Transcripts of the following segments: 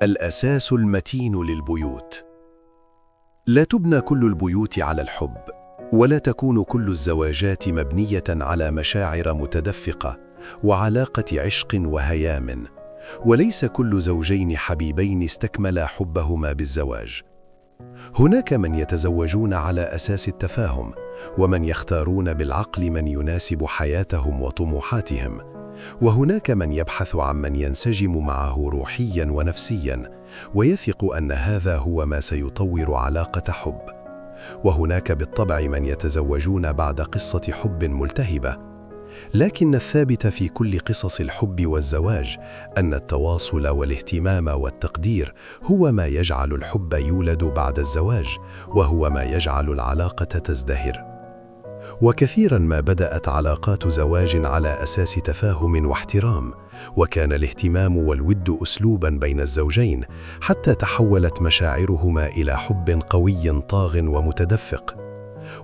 الأساس المتين للبيوت. لا تبنى كل البيوت على الحب، ولا تكون كل الزواجات مبنية على مشاعر متدفقة وعلاقة عشق وهيام، وليس كل زوجين حبيبين استكملا حبهما بالزواج. هناك من يتزوجون على أساس التفاهم، ومن يختارون بالعقل من يناسب حياتهم وطموحاتهم، وهناك من يبحث عن من ينسجم معه روحياً ونفسياً ويثق أن هذا هو ما سيطور علاقة حب. وهناك بالطبع من يتزوجون بعد قصة حب ملتهبة، لكن الثابت في كل قصص الحب والزواج أن التواصل والاهتمام والتقدير هو ما يجعل الحب يولد بعد الزواج، وهو ما يجعل العلاقة تزدهر. وكثيراً ما بدأت علاقات زواج على أساس تفاهم واحترام، وكان الاهتمام والود أسلوباً بين الزوجين، حتى تحولت مشاعرهما إلى حب قوي طاغ ومتدفق.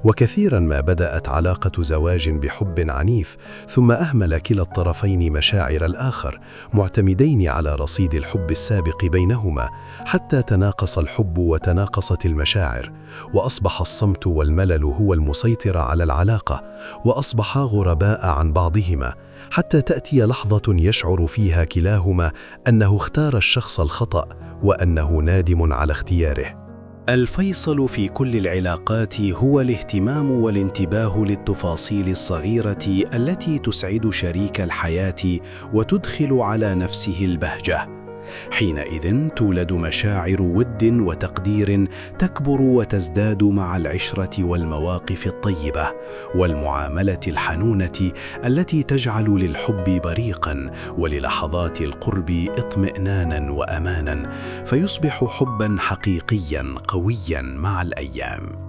وكثيراً ما بدأت علاقة زواج بحب عنيف، ثم أهمل كلا الطرفين مشاعر الآخر، معتمدين على رصيد الحب السابق بينهما، حتى تناقص الحب وتناقصت المشاعر، وأصبح الصمت والملل هو المسيطر على العلاقة، وأصبحا غرباء عن بعضهما، حتى تأتي لحظة يشعر فيها كلاهما أنه اختار الشخص الخطأ، وأنه نادم على اختياره. الفيصل في كل العلاقات هو الاهتمام والانتباه للتفاصيل الصغيرة التي تسعد شريك الحياة وتدخل على نفسه البهجة. حينئذ تولد مشاعر ود وتقدير تكبر وتزداد مع العشرة والمواقف الطيبة والمعاملة الحنونة التي تجعل للحب بريقاً وللحظات القرب اطمئناناً وأماناً، فيصبح حباً حقيقياً قوياً مع الأيام.